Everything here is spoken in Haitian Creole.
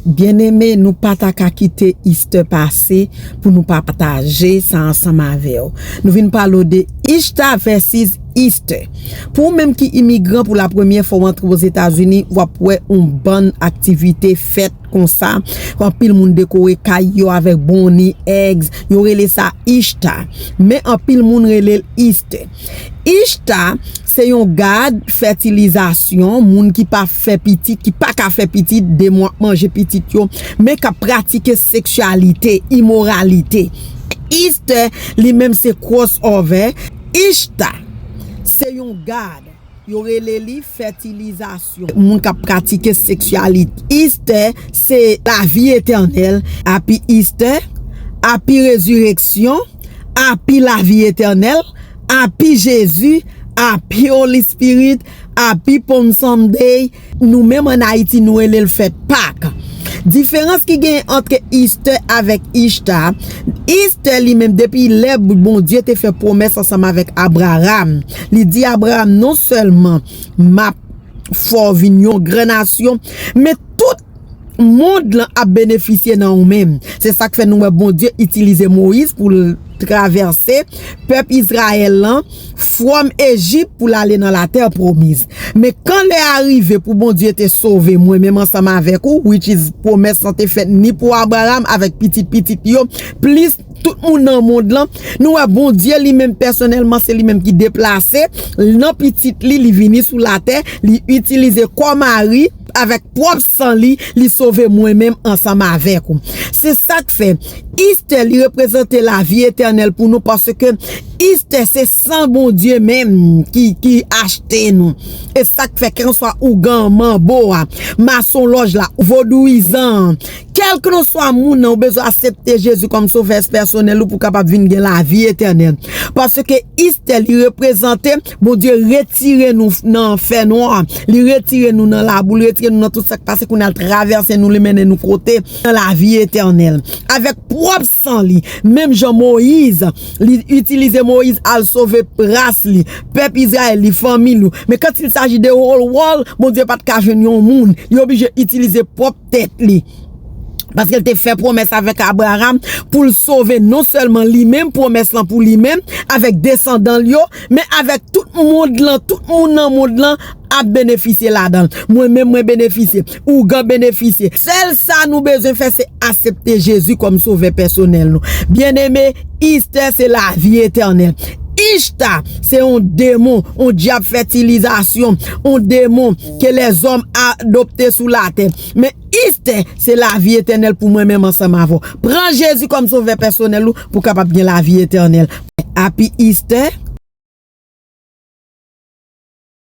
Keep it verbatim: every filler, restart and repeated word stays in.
Byeneme, nou pa ta ka kite Easter pase pou nou pa pataje sa ansanm avè w. Nou vin pale w de Ishtar vèsis Easter. Pou ou menm ki imigran pou la premyè fwa w antre Ozetazini, w ap wè yon bann aktivite fèt konsa. Anpil moun dekore kay yo avèk brownie, eggs, yo rele sa Ishtar. Men anpil moun rele l Easter. Ishtar se yon gad fètilizasyon, moun ki pa fè pitit, ki pa ka fè pitit, demon ap manje pitit yo, men k ap pratike seksyalite, imoralite. Easter, li menm se crossover. Ishtar se yon gad, yo rele li fètilizasyon. Moun k ap pratike seksyalite. Easter se lavi etènèl. Happy Easter, Happy Rezireksyon, Happy Lavi Etènèl, Happy Jezi, Happy Holy Spirit, Happy Palm Sunday. Nou menm ann Ayiti, nou rele l fèt Pak. Diferans ki genyen ant Easter avèk Ishtar, Easter li menm, depi lè Bondye te fè pwomès ansanm avèk Abraram, li di Abraram, non sèlman m ap fè w vin yon gran nasyon, men tout mond lan ap benefisye nan ou menm. Se sa k fè nou wè Bondye itilize Moyiz pou l travèse pèp Izrayèl lan, from Ejip pou l ale nan latè pwomiz. Men kan lè a rive pou Bondye te sove mwen menm ansanm avèk ou, which is pwomès lan te fèt ni pou Abraram avèk pitit pitit yo, plis tout moun nan mond lan, nou wè Bondye li menm pèsonèlman, se li menm ki deplase nan pitit li, li vini sou latè, li itilize kò Mari, avèk pwòp san li, li sove mwen menm ansanm avèk ou. Se sa k fè Easter li reprezante lavi etènèl pou nou, paske Easter se san Bondye menm ki, ki achte nou. E sa k fè, kèlkanswa ougan, manbo a, masonlòj la, vodouyizan an, kèlkanswa moun nan, ou bezwen aksepte Jezi kòm sovè pèsonèl ou pou w kapab vin gen lavi etènèl. Paske Easter li reprezante Bondye retire nou nan fènwa, li retire nou nan labou, li retire nou nan tout sa k pase, kounye a l travèse nou, li mennen nou kote nan lavi etènèl. Avèk pwòp san li, menm jan Moyiz, li itilize Moyiz al sove ras li, pèp Izrayèl li, fanmi li. Men quand il s'agit de whole world, Bondye pa t ka jwenn yon moun, li oblije itilize pwòp tèt li. Paske l te fè pwomès avèk Abraram pou l sove non sèlman li menm, pwomès lan pou li menm, avèk desandan l yo, men avèk tout mond lan, tout moun nan mond lan ap benefisye ladan l. Mwen menm, mwen benefisye. Ougan benefisye. Sèl sa nou bezwen fè, se aksepte Jezi kòm sovè pèsonèl nou. Byeneme, Easter se lavi etènèl. Ishtar se yon demon, yon dyab fètilizasyon, yon demon ke lèzòm adopte sou latè. Men Easter se lavi etènèl pou mwen menm ansanm avè w. Pran Jezi kòm sovè pèsonèl ou pou w kapab gen lavi etènèl. Happy Easter,